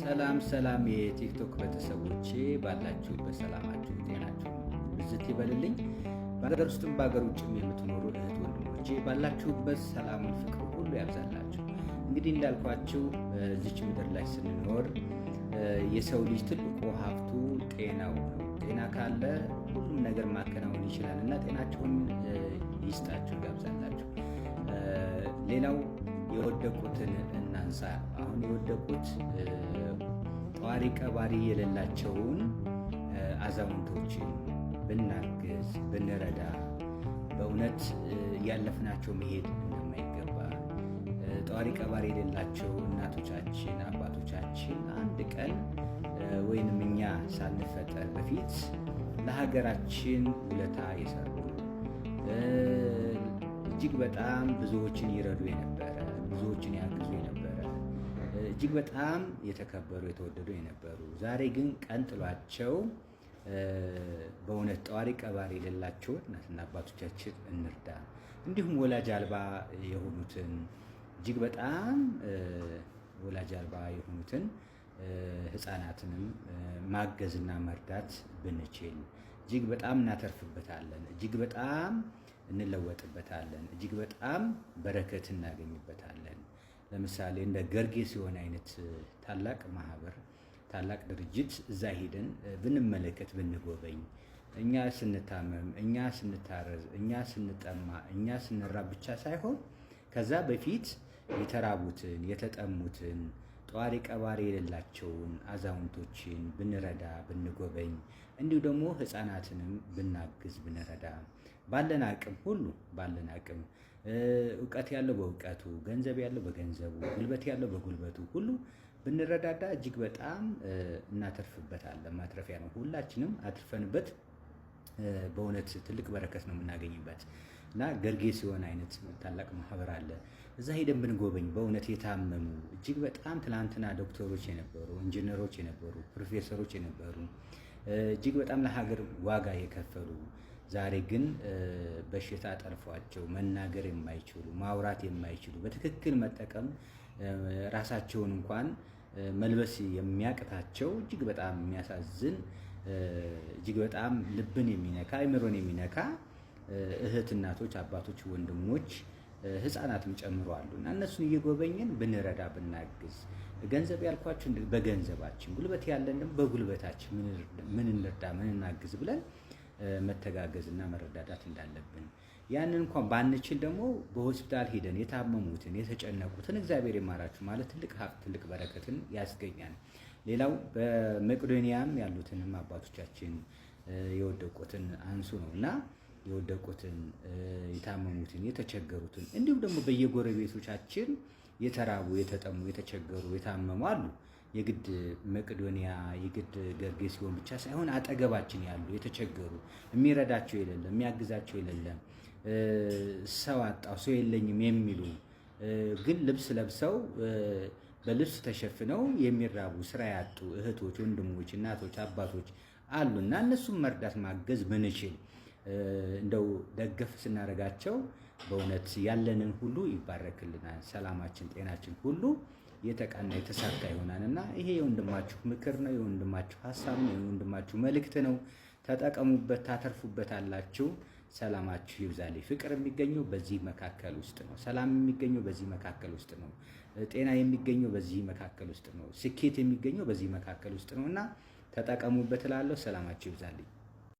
ሰላም ሰላም የቲክቶክ ቤተሰቦቼ፣ ባላችሁበት ሰላማችሁ ጤናችሁ ብዝት ይበልልኝ። በሀገር ውስጥም በሀገር ውጭም የምትኖሩ እህት ወንድሞቼ ባላችሁበት ሰላሙን ፍቅር ሁሉ ያብዛላችሁ። እንግዲህ እንዳልኳችሁ በዚች ምድር ላይ ስንኖር የሰው ልጅ ትልቁ ሀብቱ ጤናው ነው። ጤና ካለ ሁሉም ነገር ማከናወን ይችላል እና ጤናቸውን ይስጣችሁ ያብዛላችሁ። ሌላው የወደቁትን እናንሳ። አሁን የወደቁት ጠዋሪ ቀባሪ የሌላቸውን አዛውንቶችን ብናግዝ ብንረዳ በእውነት ያለፍናቸው መሄድ እንደማይገባ፣ ጠዋሪ ቀባሪ የሌላቸው እናቶቻችን አባቶቻችን አንድ ቀን ወይንም እኛ ሳንፈጠር በፊት ለሀገራችን ውለታ የሰሩ፣ እጅግ በጣም ብዙዎችን ይረዱ የነበረ፣ ብዙዎችን ያግዙ የነበረ፣ እጅግ በጣም የተከበሩ የተወደዱ የነበሩ፣ ዛሬ ግን ቀን ጥሏቸው በእውነት ጠዋሪ ቀባሪ የሌላቸው እናትና አባቶቻችን እንርዳ። እንዲሁም ወላጅ አልባ የሆኑትን፣ እጅግ በጣም ወላጅ አልባ የሆኑትን ሕፃናትንም ማገዝና መርዳት ብንችል እጅግ በጣም እናተርፍበታለን። እጅግ በጣም እንለወጥበታለን። እጅግ በጣም በረከት እናገኝበታለን። ለምሳሌ እንደ ገርጌ ሲሆን አይነት ታላቅ ማህበር፣ ታላቅ ድርጅት እዛ ሄደን ብንመለከት፣ ብንጎበኝ፣ እኛ ስንታመም፣ እኛ ስንታረዝ፣ እኛ ስንጠማ፣ እኛ ስንራብ ብቻ ሳይሆን ከዛ በፊት የተራቡትን፣ የተጠሙትን፣ ጠዋሪ ቀባሪ የሌላቸውን አዛውንቶችን ብንረዳ፣ ብንጎበኝ፣ እንዲሁ ደግሞ ሕፃናትንም ብናግዝ፣ ብንረዳ፣ ባለን አቅም ሁሉ፣ ባለን አቅም፣ እውቀት ያለው በእውቀቱ፣ ገንዘብ ያለው በገንዘቡ፣ ጉልበት ያለው በጉልበቱ ሁሉ ብንረዳዳ እጅግ በጣም እናተርፍበታለን። ማትረፊያ ነው። ሁላችንም አትርፈንበት በእውነት ትልቅ በረከት ነው የምናገኝበት። እና ገርጌ ሲሆን አይነት ታላቅ ማህበር አለ። እዛ ሄደን ብንጎበኝ በእውነት የታመሙ፣ እጅግ በጣም ትላንትና ዶክተሮች የነበሩ፣ ኢንጂነሮች የነበሩ፣ ፕሮፌሰሮች የነበሩ፣ እጅግ በጣም ለሀገር ዋጋ የከፈሉ፣ ዛሬ ግን በሽታ ጠልፏቸው መናገር የማይችሉ፣ ማውራት የማይችሉ፣ በትክክል መጠቀም ራሳቸውን እንኳን መልበስ የሚያቅታቸው፣ እጅግ በጣም የሚያሳዝን፣ እጅግ በጣም ልብን የሚነካ፣ አይምሮን የሚነካ እህት፣ እናቶች፣ አባቶች፣ ወንድሞች፣ ህፃናትም ጨምሮ አሉ። እና እነሱን እየጎበኘን ብንረዳ፣ ብናግዝ፣ ገንዘብ ያልኳችሁ በገንዘባችን፣ ጉልበት ያለን ደግሞ በጉልበታችን ምን እንርዳ፣ ምን እናግዝ ብለን መተጋገዝና መረዳዳት እንዳለብን፣ ያንን እንኳን ባንችል ደግሞ በሆስፒታል ሄደን የታመሙትን፣ የተጨነቁትን እግዚአብሔር ይማራችሁ ማለት ትልቅ ሀብት፣ ትልቅ በረከትን ያስገኛል። ሌላው በመቄዶንያም ያሉትንም አባቶቻችን የወደቁትን አንሱ ነው። እና የወደቁትን፣ የታመሙትን፣ የተቸገሩትን፣ እንዲሁም ደግሞ በየጎረቤቶቻችን የተራቡ፣ የተጠሙ፣ የተቸገሩ፣ የታመሙ አሉ። የግድ መቄዶንያ፣ የግድ ገርጌ ሲሆን ብቻ ሳይሆን አጠገባችን ያሉ የተቸገሩ፣ የሚረዳቸው የሌለ፣ የሚያግዛቸው የሌለ፣ ሰው አጣው፣ ሰው የለኝም የሚሉ፣ ግን ልብስ ለብሰው በልብስ ተሸፍነው የሚራቡ፣ ስራ ያጡ እህቶች፣ ወንድሞች፣ እናቶች፣ አባቶች አሉ። እና እነሱም መርዳት ማገዝ ብንችል፣ እንደው ደገፍ ስናደርጋቸው በእውነት ያለንን ሁሉ ይባረክልናል። ሰላማችን፣ ጤናችን ሁሉ የተቃና የተሳካ ይሆናል። እና ይሄ የወንድማችሁ ምክር ነው፣ የወንድማችሁ ሀሳብ ነው፣ የወንድማችሁ መልእክት ነው። ተጠቀሙበት፣ ታተርፉበታላችሁ። ሰላማችሁ ይብዛልኝ። ፍቅር የሚገኘው በዚህ መካከል ውስጥ ነው። ሰላም የሚገኘው በዚህ መካከል ውስጥ ነው። ጤና የሚገኘው በዚህ መካከል ውስጥ ነው። ስኬት የሚገኘው በዚህ መካከል ውስጥ ነው እና ተጠቀሙበት እላለሁ። ሰላማችሁ ይብዛልኝ።